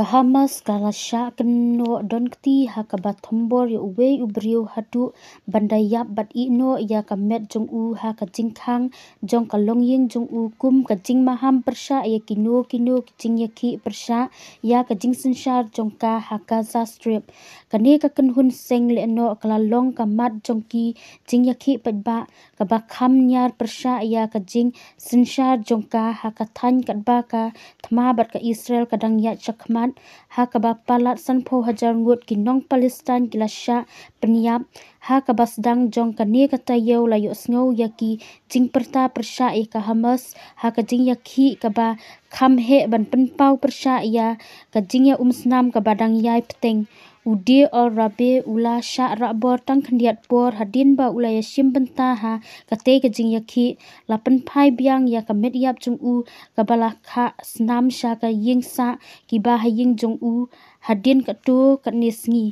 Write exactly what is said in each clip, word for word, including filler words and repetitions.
Ka Hamas ka la shah kynnoh don kti ha kaba thombor ïa uwei u briew haduh ban da ïap bad ïehnoh ïa ka met jong u ha ka jingkhang jong ka longïing jong u kum ka jingmaham pyrshah ïa kino kino ki jingïakhih pyrshah ïa ka jingsynshar jong ka ha Gaza Strip. Kane ka kynhun seng lehnoh ka la long ka mat jong ki jingïakhih paidbah kaba kham niar pyrshah ïa ka jingsynshar jong ka ha ka thaiñ katba ka thma bad ka Israel ka dang ïaid shakhmat, ha kaba palat sanphew hajar ngut ki nong Palestine ki la shah pynïap. Ha kaba sdang jong kane ka taïew la ïohsngew ïa ki jingpyrta pyrshah ïa ka Hamas ha ka jingïakhih kaba kham heh ban pynpaw pyrshah ïa ka jingïaumsnam kaba dang ïai bteng. U Deir al-Balah u la shah rahbor tang khyndiat por hadien ba u la ïashim bynta ha katei ka jingïakhih, la pynphai biang ïa ka met ïap jong u kaba la khah snam sha ka ïing sah kiba ha ïing jong u hadien katto katne sngi.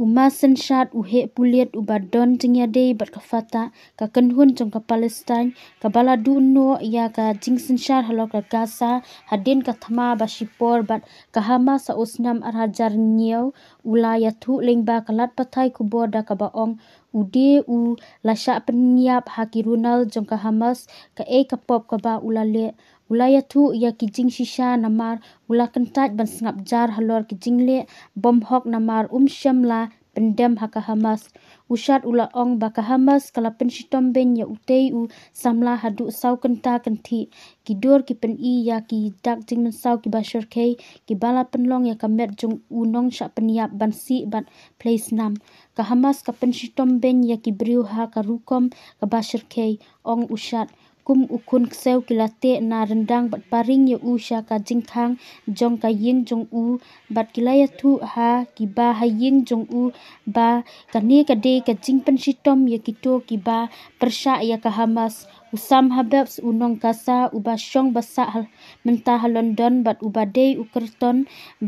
U Mazen Shat u heh pulit uba don jingïadei bad ka Fatah, ka kynhun jong ka Palestine kaba la duh noh ïa ka jingsynshar halor ka Gaza hadien ka thma ba shipor bad ka Hamas ha u snem ar hajar hynñiew, u la ïathuh lyngba ka lad pathai khubor da kaba ong u Deir u la shah pynïap ha ki runnel jong ka Hamas, kaei ka pop kaba u la leh. U la ïathuh ïa ki jingshisha namar u la kyntait ban sngap jar halor ki jingleh bymhok namar um shym la pyndem ha ka Hamas. U Shat u la ong ba ka Hamas ka la pynshitom beiñ ïa utei u samla haduh saw kynta kynthih. Ki dur ki pyni ïa ki dak jingmynsaw kiba shyrkhei kiba la pynlong ïa ka met jong u nongshah pynïap ban sih bad plie snam. Ka Hamas ka pynshitom beiñ ïa ki briew ha ka rukom kaba shyrkhei, ong u Shat. Kum u khun ksew ki la teh na ryndang bad paring ïa u sha ka jingkhang jong ka ïing jong u bad ki la ïathuh ha kiba ha ïing jong u ba kane ka dei ka jingpynshitom ïa kito kiba pyrshah ïa ka Hamas. U Sam Habibs u nong Gaza uba shong ba sah ha, mynta ha London bad uba dei u kyrton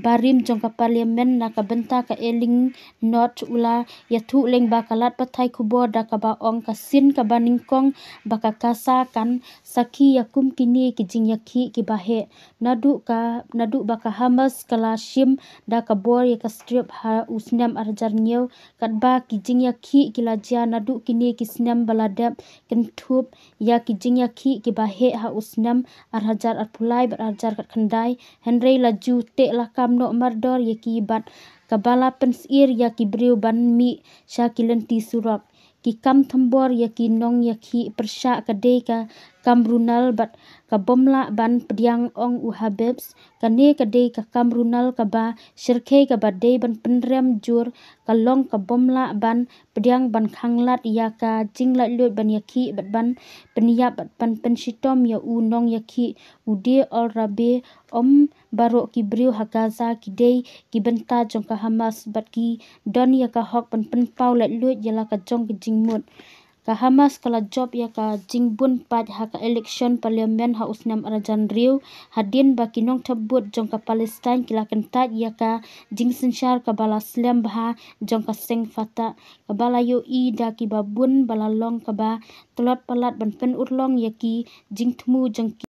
barim jong ka Parliament na ka bynta ka Ealing North u la ïathuh lyngba ka lad pathai khubor da kaba ong ka sien kaba nyngkong ba ka Gaza kan sakhi ïa kum kine ki jingïakhih kiba heh. Naduh ka, naduh ba ka Hamas ka la shim da ka bor ïa ka Strip ha u snem ar hajar hynñiew, katba ki jingïakhih ki la jia naduh kine ki snem ba la dep kynthup ïa ki jingïakhih kiba heh ha u snem ar hajar arphew lai bad ar hajar khatkhyndai, hynrei la ju teh lakam noh mardor ïa ki bad kaba la pynsyier ïa ki briew ban mih sha ki lynti surok. Ki kam thombor ïa ki nongïakhih pyrshah ka dei ka kam runnel bad ka bym lah ban pdiang, ong u Habibs. Kane ka dei ka kam runnel kaba shyrkhei kaba dei ban pynrem jur, ka long ka bym lah ban pdiang ban khanglad ïa ka jinglaitluid ban ïakhih bad ban pynïap bad ban pynshitom ïa u nongïakhih u Deir al-Balah. Ym baroh ki briew ha Gaza ki dei ki bynta jong ka Hamas bad ki don ïa ka hok ban pynpaw laitluid ïa la ka jong ka jingmut. Ka Hamas ka la jop ïa ka jingbun paid ha ka election Parliament ha u snem ar hajar hynriew, hadien ba ki nongthep vote jong ka Palestine ki la kyntait ïa ka jingsynshar kaba la slem bha jong ka seng Fatah, kaba la ïohi da kiba bun ba la long kaba tlot palat ban pynurlong ïa ki jingthmu jong ki.